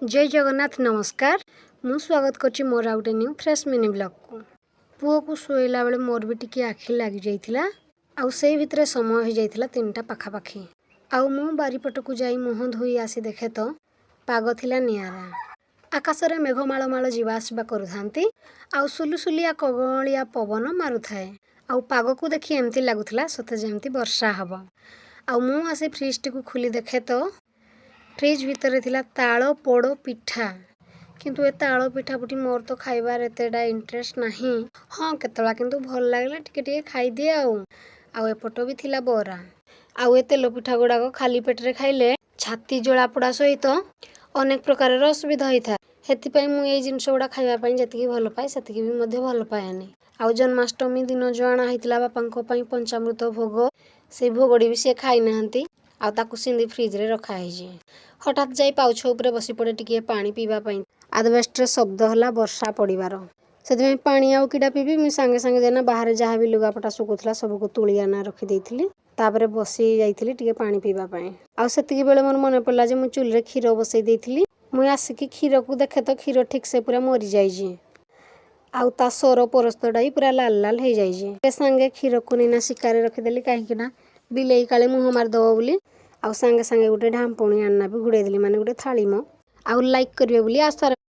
ଜୟ ଜଗନ୍ନାଥ, ନମସ୍କାର। ମୁଁ ସ୍ୱାଗତ କରୁଛି ମୋର ଆଉ ଗୋଟେ ନ୍ୟୁ ଫ୍ରେଶ୍ ମିନି ବ୍ଲଗ୍କୁ। ପୁଅକୁ ଶୋଇଲା ବେଳେ ମୋର ବି ଟିକେ ଆଖି ଲାଗିଯାଇଥିଲା ଆଉ ସେଇ ଭିତରେ ସମୟ ହେଇଯାଇଥିଲା 3ଟା ପାଖାପାଖି। ଆଉ ମୁଁ ବାରିପଟକୁ ଯାଇ ମୁହଁ ଧୋଇ ଆସି ଦେଖେ ତ ପାଗ ଥିଲା ନିଆରା। ଆକାଶରେ ମେଘ ମାଳ ମାଳ ଯିବା ଆସିବା କରୁଥାନ୍ତି ଆଉ ସୁଲୁସୁଲିଆ କଅଁଳିଆ ପବନ ମାରୁଥାଏ। ଆଉ ପାଗକୁ ଦେଖି ଏମିତି ଲାଗୁଥିଲା ସତେ ଯେମିତି ବର୍ଷା ହବ। ଆଉ ମୁଁ ଆସି ଫ୍ରିଜ୍ଟିକୁ ଖୋଲି ଦେଖେ ତ ଫ୍ରିଜ୍ ଭିତରେ ଥିଲା ତାଳ ପୋଡ଼ ପିଠା। କିନ୍ତୁ ଏ ତାଳ ପିଠା ପୁଠି ମୋର ତ ଖାଇବାର ଏତେଟା ଇଣ୍ଟରେଷ୍ଟ ନାହିଁ। ହଁ, କେତେବେଳେ କିନ୍ତୁ ଭଲ ଲାଗିଲା ଟିକେ ଟିକେ ଖାଇଦିଏ। ଆଉ ଏପଟ ବି ଥିଲା ବରା। ଆଉ ଏ ତେଲ ପିଠା ଗୁଡ଼ାକ ଖାଲି ପେଟରେ ଖାଇଲେ ଛାତି ଜଳାପୋଡ଼ା ସହିତ ଅନେକ ପ୍ରକାରର ଅସୁବିଧା ହୋଇଥାଏ। ସେଥିପାଇଁ ମୁଁ ଏଇ ଜିନିଷ ଗୁଡ଼ା ଖାଇବା ପାଇଁ ଯେତିକି ଭଲ ପାଏ, ସେତିକି ବି ମଧ୍ୟ ଭଲ ପାଏନି। ଆଉ ଜନ୍ମାଷ୍ଟମୀ ଦିନ ଯେଉଁ ଅଣା ହେଇଥିଲା ବାପାଙ୍କ ପାଇଁ ପଞ୍ଚାମୃତ ଭୋଗ, ସେଇ ଭୋଗଟି ବି ସିଏ ଖାଇନାହାନ୍ତି ଆଉ ତାକୁ ସେମିତି ଫ୍ରିଜ୍ରେ ରଖାହେଇଛି। ହଠାତ୍ ଯାଇ ପାଉଛ ଉପରେ ବସି ପଡ଼େ ଟିକିଏ ପାଣି ପିଇବା ପାଇଁ। ଆଜବେଷ୍ଟରେ ଶବ୍ଦ ହେଲା ବର୍ଷା ପଡ଼ିବାର। ସେଥିପାଇଁ ପାଣି ଆଉ କିଡ଼ା ପିଇବି, ମୁଁ ସାଙ୍ଗେ ସାଙ୍ଗେ ଯାଇନା ବାହାରେ ଯାହା ବି ଲୁଗାପଟା ଶୁଖୁଥିଲା ସବୁକୁ ତୋଳି ଆନା ରଖିଦେଇଥିଲି। ତାପରେ ବସି ଯାଇଥିଲି ଟିକେ ପାଣି ପିଇବା ପାଇଁ। ଆଉ ସେତିକି ବେଳେ ମୋର ମନେ ପଡ଼ିଲା ଯେ ମୁଁ ଚୁଲିରେ କ୍ଷୀର ବସେଇ ଦେଇଥିଲି। ମୁଁ ଆସିକି କ୍ଷୀରକୁ ଦେଖେ ତ କ୍ଷୀର ଠିକ୍ ସେ ପୁରା ମରିଯାଇଛି ଆଉ ତା ସର ପରସ୍ତଟା ବି ପୁରା ଲାଲ ଲାଲ ହେଇଯାଇଛି। ସାଙ୍ଗେ କ୍ଷୀରକୁ ନେଇନା ଶିକାରେ ରଖିଦେଲି, କାହିଁକି ନା ବିଲେଇ କାଳେ ମୁହଁ ମାରିଦେବ ବୋଲି। ଆଉ ସାଙ୍ଗେ ସାଙ୍ଗେ ଗୋଟେ ଢାମ୍ପୁଣି ଆଣିନା ବି ଘୋଡ଼େଇ ଦେଲି, ମାନେ ଗୋଟେ ଥାଳି ମ। ଆଉ ଲାଇକ୍ କରିବେ ବୋଲି ଆଶା।